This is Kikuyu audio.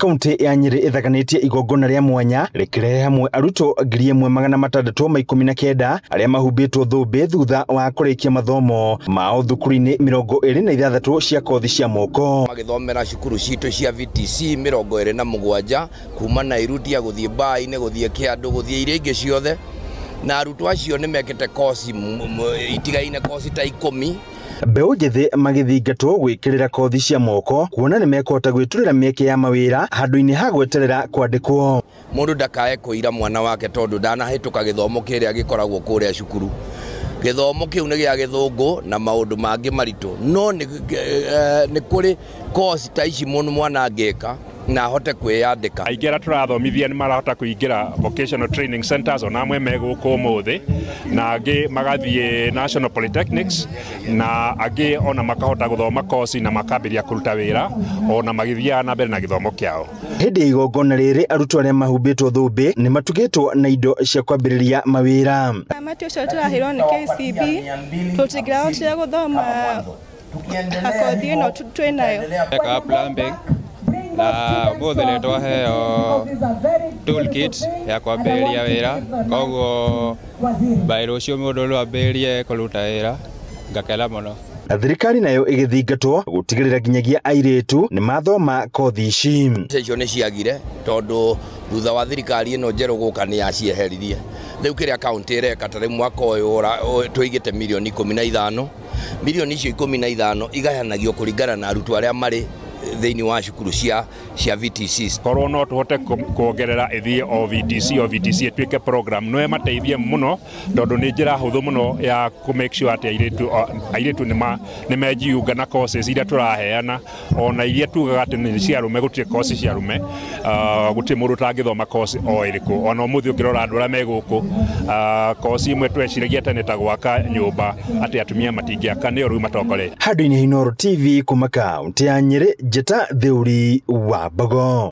Kaunti ya Nyeri ĩthaganĩtie igongona rĩa mwanya rĩkĩrehe hamwe arutwo 1619 arĩa mahumbĩtwo thũmbĩ thutha wa kũrĩkia mathomo mao thukuru-inĩ 26 cia kothi cia moko. Magĩthomera cukuru citũ cia VTC 27 kuma Nairutia gũthiĩ Mbai-inĩ gũthiĩ Kĩandũ gũthiĩ iria ingĩ ciothe, na arutwo acio nĩ mekĩte kosi itigaine, kosi ta 10. Mbeũ njĩthĩ magĩthingatwo gwĩkĩrĩra kothi cia moko kuona nĩ mekũhota gwĩturĩra mĩeke ya mawĩra handũ-inĩ ha gweterera kwandĩkwo. Mũndũ ndakae kũira mwana wake tondũ ndanahĩtũka gĩthomo kĩrĩa gĩkoragwo kũrĩa cukuru. Gĩthomo kĩu nĩ gĩa gĩthũngũ na maũndũ mangĩ maritũ, no nĩ kũrĩ kosi ta ici mũndũ mwana angĩka na ahote kwĩyandĩka. Aingĩ arĩa tũrathomithia nĩ marahota kũingĩra vocational training centers ona amwe me gũkũ ũmũthĩ, na angĩ magathiĩ National Polytechnics, na angĩ ona makahota gũthoma kosi na makambĩrĩria kũruta wĩra ona magĩthiaga na mbere na gĩthomo kĩao. Hĩndĩ ya igongona rĩrĩ arutwo arĩa mahumbĩtwo thũmbĩ nĩ matugĩtwo na indo cia kwambĩrĩria mawĩra. Mati ũcio tũraheirwo nĩ KCB tũtingĩrahotire gũthoma kothi ĩno twĩnayo. Plumbing na ũmũthĩ nĩ twaheo toolkit ya kwambĩrĩria wĩra, koguo by rũciũ mũndũ no ambĩrĩrie kũruta wĩra, ngakena mũno. Thirikari nayo ĩgĩthingatwo gũtigĩrĩra nginyagia airĩtu nĩ mathoma kothi ici. Icio nĩ ciagire tondũ thutha wa thirikari ĩno njerũ gũka nĩ yacieheririe. Rĩu kĩrĩa kaunti ĩreka ta rĩu mwaka ũyũ tũigĩte milioni 15, milioni icio 15 igayanagio kũringana na arutwo arĩa marĩ thĩinĩ wa cukuru cia VTCs. Korwo no tũhote kuongerera ĩthiĩ o VTC o VTC ĩtuĩke program no ĩmateithie mũno tondũ nĩ njĩra hũthũ mũno ya kũ make sure atĩ airĩtu nĩ mejiunga na courses iria tũraheana, ona iria tugaga atĩ nĩ cia arũme, gũtirĩ courses cia arũme, gũtirĩ mũndũ ũtangĩthoma course o ĩrĩkũ. Ona ũmũthĩ ũngĩrora andũ arĩa me gũkũ, course imwe tweciragia tene ta gwaka nyũmba atĩ atumia matingĩaka, nĩo rĩu matongoretie. Handũ-inĩ Inooro TV kuma kaunti ya Nyeri, Njĩta Theuri wa Mbogo.